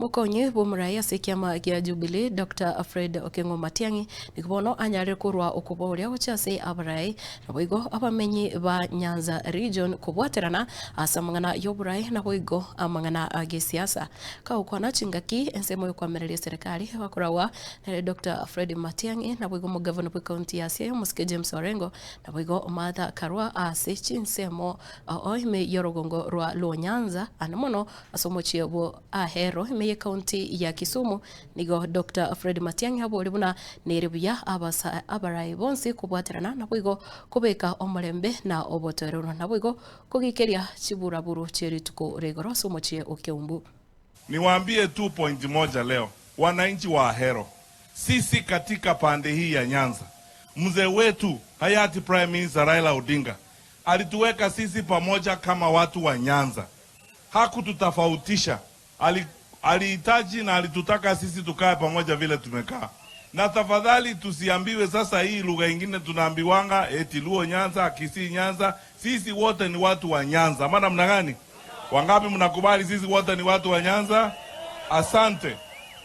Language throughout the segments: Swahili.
Mokonyi bw'omorai ase ekiama gia Jubilee Dr. Fred Okengo Matiang'i nigo bono anyarire korwa okoboria gochia ase abarai naboigo abamenyi ba Nyanza region kobwaterana ase amang'ana y'oborai naboigo amang'ana a gesiasa. Kagokwana chingaki ensemo y'okoamereria eserekari bakoragwa nere Dr. Fred Matiang'i naboigo omogavana bw'ecounty ya Siaya Omosike James Orengo naboigo Martha Karua ase chinsemo oo ime y'orogongo rwa Luo Nyanza ande mono ase omochie bwo Ahero ime y'ecounty ya Kisumu nigo Dr. Fred Matiang'i abori buna nere buya abasa abarai bonsi kobwaterana naboigo kobeka omorembe na obotoereru naboigo kogikeria chiburaburu chierituko rigoro ase omochie o Keumbu. Niwaambie tu point moja leo, wananchi wa Ahero, sisi katika pande hii ya Nyanza, mzee wetu hayati Prime Minister Raila Odinga alituweka sisi pamoja kama watu wa Nyanza, hakututofautisha. Alihitaji na alitutaka sisi tukae pamoja vile tumekaa. Na tafadhali tusiambiwe sasa hii lugha ingine tunaambiwanga eti Luo Nyanza, Kisii Nyanza. Sisi wote ni watu wa Nyanza. Maana mna gani? Wangapi mnakubali sisi wote ni watu wa Nyanza? Asante.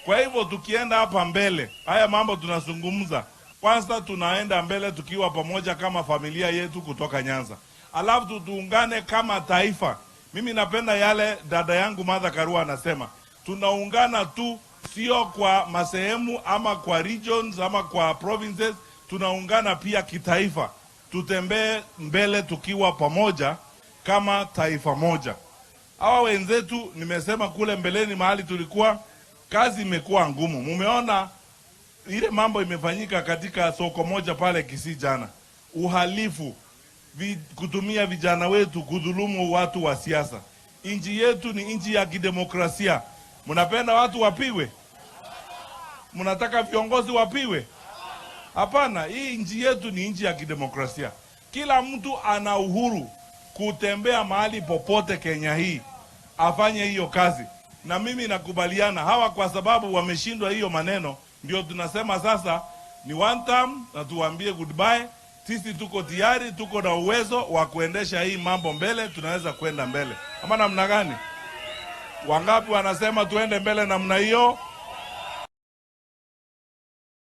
Kwa hivyo tukienda hapa mbele, haya mambo tunazungumza, kwanza tunaenda mbele tukiwa pamoja kama familia yetu kutoka Nyanza, alafu tuungane kama taifa. Mimi napenda yale dada yangu Martha Karua anasema, tunaungana tu, sio kwa masehemu ama kwa regions ama kwa provinces, tunaungana pia kitaifa. Tutembee mbele tukiwa pamoja kama taifa moja. Hawa wenzetu nimesema kule mbeleni mahali tulikuwa, kazi imekuwa ngumu. Mumeona ile mambo imefanyika katika soko moja pale Kisii jana, uhalifu kutumia vijana wetu kudhulumu watu wa siasa. Nchi yetu ni nchi ya kidemokrasia. Mnapenda watu wapigwe? Mnataka viongozi wapigwe? Hapana, hii nchi yetu ni nchi ya kidemokrasia. Kila mtu ana uhuru kutembea mahali popote Kenya hii afanye hiyo kazi, na mimi nakubaliana hawa, kwa sababu wameshindwa hiyo maneno, ndio tunasema sasa ni one term na tuwaambie goodbye. Sisi tuko tayari, tuko na uwezo wa kuendesha hii mambo mbele, tunaweza kwenda mbele. Ama namna gani? Wangapi wanasema tuende mbele namna hiyo?